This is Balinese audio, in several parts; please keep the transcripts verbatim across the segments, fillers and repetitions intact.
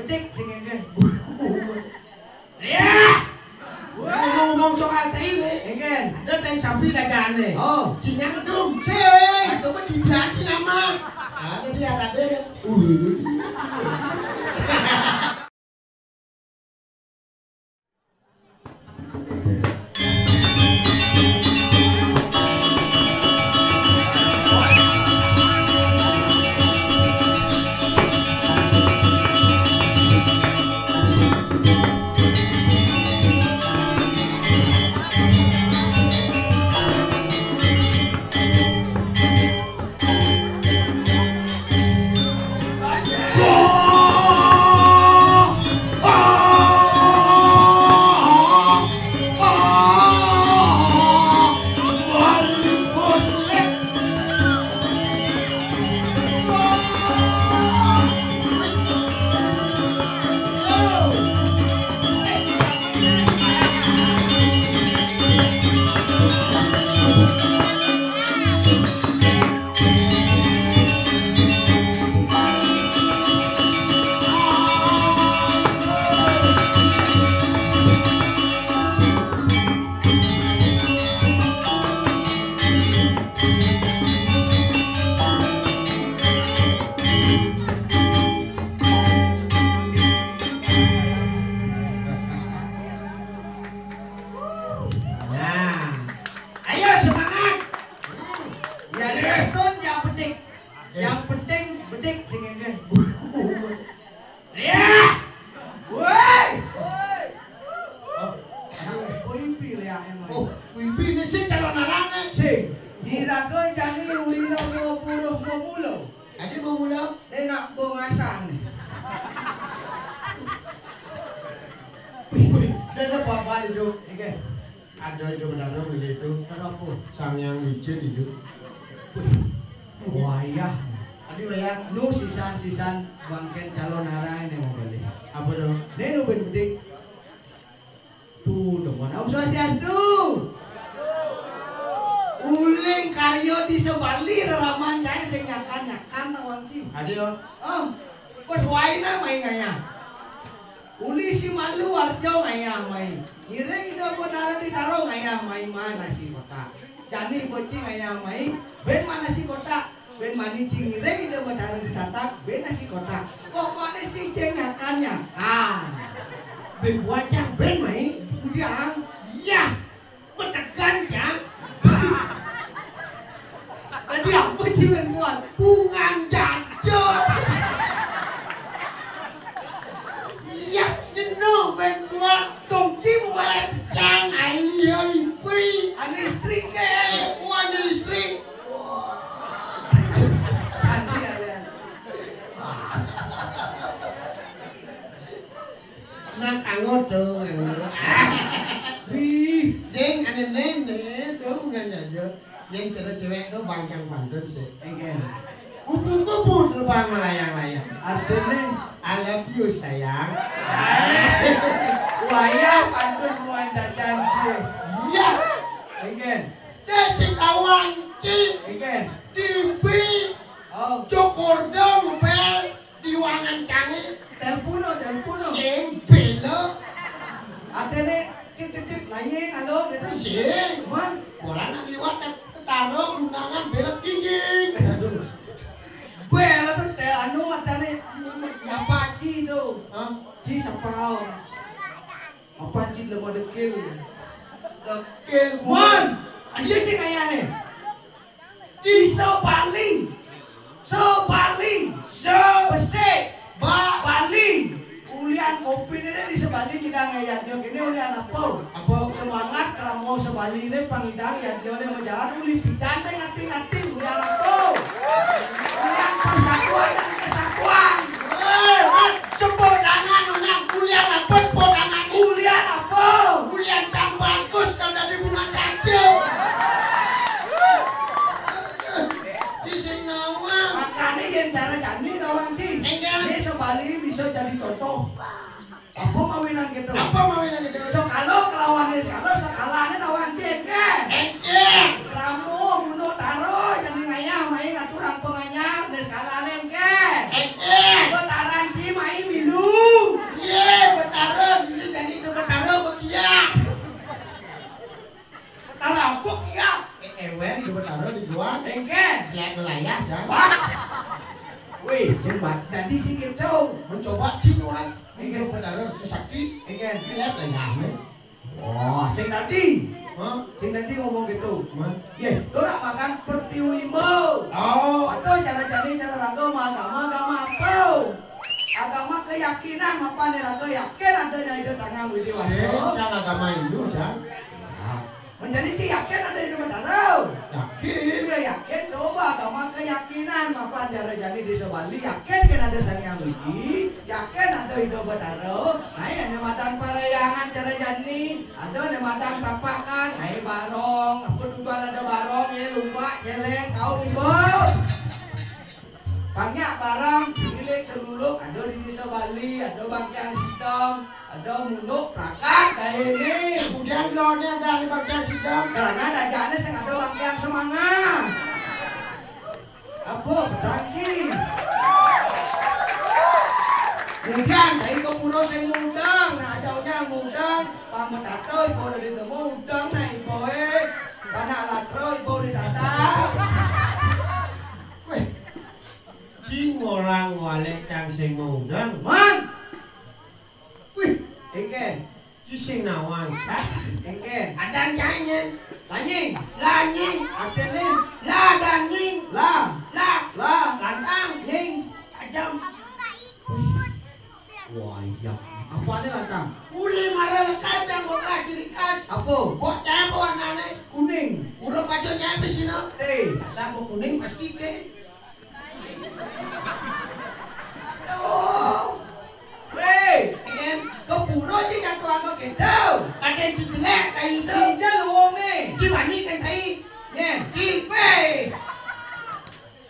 Dik sing ngene. Ya. Ngomong soal tai ne. Ngene. Ada tai sapi dagane. Oh. Cinyang dong. Sing. Coba dibiarkan sama. Ada dia tadi. Uh. Nah, ayo semangat. Ya, Kristen ya bedik. Yang penting bedik sing ngene. Ya. Woi. Oh, wibi le ya emang. Oh, wibi ne sing calon arane. Sing. Diraga jani ulina mau buruh mau mulo. Adi mau mulo? Nek nak bongasan. Wih, wih, dan apa-apa itu? Oke. Ada itu benar begitu. Kenapa? Sang yang licin itu. Wayah. Adi wayah. Nu sisan-sisan bangken calon arah ini mau beli. Apa dong? Ini nu ben bedik. Tuh, dong. Om Swastiastu. Uling karyo di sebali reraman cai sing nyakan-nyakan awang ci. Adi yo. Oh, pas waina mai ngaya. Uli si malu warjo ngayah mai. Ngiring Ida Betara di taro ngayah mai ma nasi kotak. Jani beci ngayah mai, ben ma nasi kotak. Ben mani ci ngiring Ida Betara di tatak, ben nasi kotak. Pokoknya si ceng nyakan nyakan. Ben buacang, ben mai. Udiang. Yah. Metekan, Cang. Tadi apa ci ben buat? Bungan jajo. Iya, nyeno ben buat. Tong ci buat, Cang, alih ipi. Ane istri ke. Wan istri. Candi ada. Nak angot dong, angot. Wih, jeng ane nene dong nggak nyajo. Yang cara cewek tuh bangkang pantun sih. Enggak. Kupu-kupu terbang melayang-layang. Artinya, I love you sayang. Wayah pantun buan jajan cie. Iya. Enggak. Teh cik awang cik. Enggak. Dipi. Oh. Cukur dong bel. Di wangan cange. Telepon lo, telepon lo. Sing bela. Atene titik-titik lain alo gitu. Sing. Man. Orang nak liwat ke ketaro undangan belok tinggi. Aduh. Gue lo tuh te anu atene nyapa ci tuh. Hah? Ci sapa? Apa ci lo mau dekil? Dekil. Man. Aja ci kayaknya. Di Sebali. Sebali. Se. Besik. Ba. Bali. Ulian kopi ini di Sebali kita ngayatnya. Ini ulian apa? Apa? Semangat keramo Sebali ini pangidang yatnya ini menjalan uli pidan teh ngati-ngati. Ulian apa? Ulian persatuan dan kesatuan. Eh, eh, tepuk tangan, Nyonya. Ulian apa tepuk tangan? Ulian apa? Ulian cang bagus kan dari bunga caca. Di sing nawa. Makanya yang cara jani nawang ci. Enggak. Ini Sebali bisa jadi contoh. Apa mawinan gitu? Apa mawinan gitu? Sekalo kelawan ini sekalo, sekalanya nawang ci, enggak? Enggak. Ramu, bunuh taro, jadi ngayah, main ngatur penganyar, ini sekalanya, enggak? Enggak. Betaran ci, main milu. Isi gitu. Mencoba cing orang. Ini benar, itu sakti. Ini lihat lah ya, men. Wah, sing tadi. Hah? Sing tadi ngomong gitu. Man. Ye, ora makan pertiwi mo. Oh. Atau cara jani cara raga mah agama, agama apa? Agama keyakinan apa nih raga yakin adanya hidup tangan Widi Waso. Cang agama Hindu, Cang. Nah, menjadi si yakin ada hidup tangan. Yakin. Iya, yakin. Coba agama keyakinan apa cara jani di Sebali yakin kan ada Sang Hyang Widi, yakin ada hidup batara. Nah, ini madan parayangan cara jani. Ada ne madan papakan, ai barong. Apa tujuan ada barong, ya, lupa, celeng, kau ibu. Banyak barang, silik, seluluk, ada di desa Bali, ada bangkiang sitom, ada munuk, prakat, kayak ini. Kemudian lawannya ada di bangkiang sitom. Karena dajane sing ada bangkiang semangat. Apa petang ki? Mudang, cai ke pura sing mudang, nak jauhnya mudang, pang metato ibu udah ditemu udang nak ibu eh, panak latro ibu ditata. Weh, cing orang wale cang sing mudang. Man! Wih, engken. Ci sing nawang, sah? Engken. Adan cai nyen. Lanying. Lanying. Artine? La dan nying. La. La. La. Lantang. Nying. Tajam. Wah, iya. Apane lantang? Uli mara lekacang bocah ciri khas. Apa? Bok cai apa warnane? Kuning. Urut pajo cai apa sih, no? Teh. Asal bok kuning pasti teh. Aduh. Weh, kepuro ci jatuh angkot gitu. Ada ci jelek tai itu. Ci luwung nih. Ci wani kan tai. Nyen. Ci. Weh.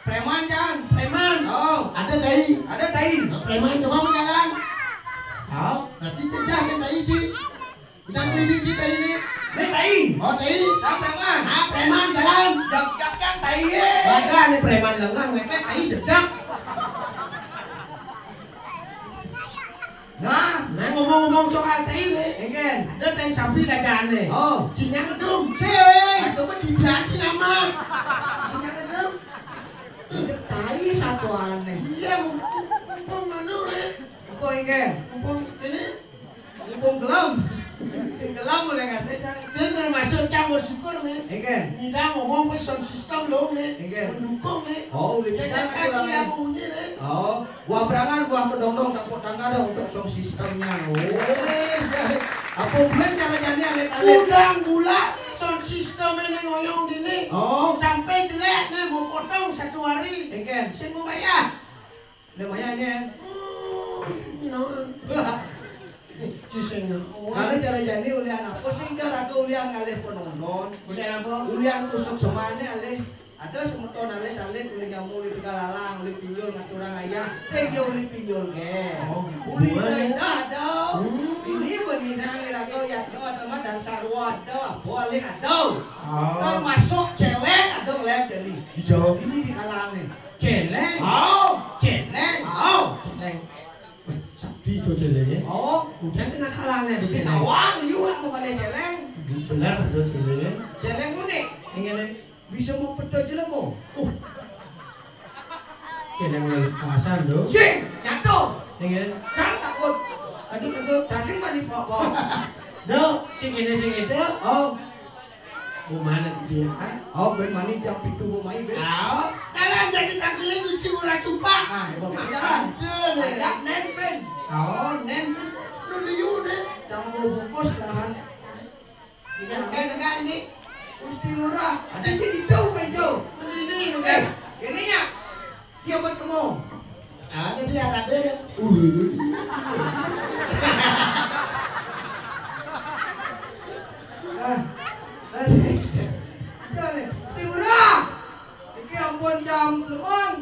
Preman kan? Preman. Oh. Ada tai. Ada tai. Preman coba menjalan. Oh, berarti cegah kan tai ci. Udah beli di kita ini. Ini tai. Oh, tai. Siapa preman? Ah, preman jalan. Jak-jak kan tai. Wadah nih preman lengang, ngekek tai jedak. Nah, nah ngomong-ngomong soal tai nih. Engken. Ada tai sapi dajane. Oh. Cinya ngedum. Cing. Atau mah dibiarci nama. Cinya ngedum. Ini tai satu aneh. Iya, mumpung, mumpung anu nih. Mumpung engken. Mumpung ini Mumpung gelem. Sing gelem mulai ngasih cang. Sing termasuk cang bersyukur nih. Engken. Nida ngomong pe sound system lo nih. Engken. Mendukung nih. Oh, udah kita kasih ya bunyi nih. Oh, buah berangan, buah kedondong, tepuk tangan dong untuk sound systemnya. Oh, iya. Apa bulan cara jadi alit-alit? Udang gula nih sound system ini ngoyong dini. Oh. Sampai jelek nih mau potong satu hari. Engken. Sing mau bayar. Lumayan ya. Hmm, no. Karena cara jani ulian apa sih, cara aku ulian ngalih penonton. Ulian apa? Ulian kusuk semane alih. Ada semeton alih talih uli nyamu uli tegal alang uli pinjul ngaturang ayah. Sing dia uli pinjul ke. Oh, uli boleh. Dah ada. Hmm. Ini begini ngira kau ya nyawa teman dan sarwa ada. Boleh ada. Oh. Termasuk cewek ada ngeliat dari. Hijau. Ini di kalangan nih. Celeng. Au. Celeng. Au. Celeng. Weh, sapi tu celeng ya. Oh. Udah tengah kalangan di sini. Tawang, you nak mau kali celeng. Benar tu celeng. Celeng unik. Ini nih. Bisa mau pedo jelemu. Uh. Celeng lagi pasar tu. Sing, jatuh. Ini. Jangan takut. Aduh, aduh. Cacing mah di bawah. Do, sing ini, sing itu. Oh. Bumana dia? Oh, ben mani jam pitu bumai, ben. Au, jalan jadi tangkiling Gusti Ngurah Cumpak. Nah, ya, bagus jalan. Ada nih. Ajak nen, ben. Oh, nen, ben. Lu liu nih. Jangan mau bungkus, lahan. Ini enggak, enggak ini. Gusti Ngurah, ada jadi tahu kan, Jo? Ini, ini, ini. Eh, ininya. Siapa temu? Ada dia, ada dia. Uh. Ah, ah, si, si Murah. Iki ampun jam lemong.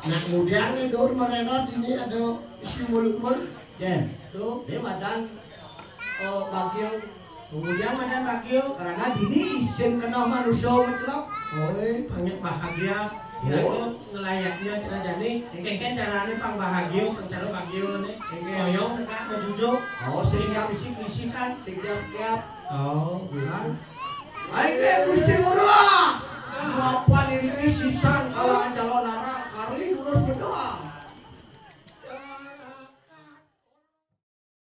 Nak mudian nih, Dur, merenot ini ada isi mulut-mulut. Jen. Tuh. Dia madan, oh, bagil. Kemudian madan bagil. Karena dini isin kena manusia mencelok. Oi, banyak bahagia. Oh. Aku ngelayaknya cara jani. Engke carane pang bahagia, pang cara bagil nih. Engke. Oyong dekat menjujuk. Oh, sing siap. Bisik-bisikan. Sing siap-siap. Oh, bukan. Aing ge Gusti Ngurah. Mapan diri sisan kalangan calon anak. Karli lurus bedoa.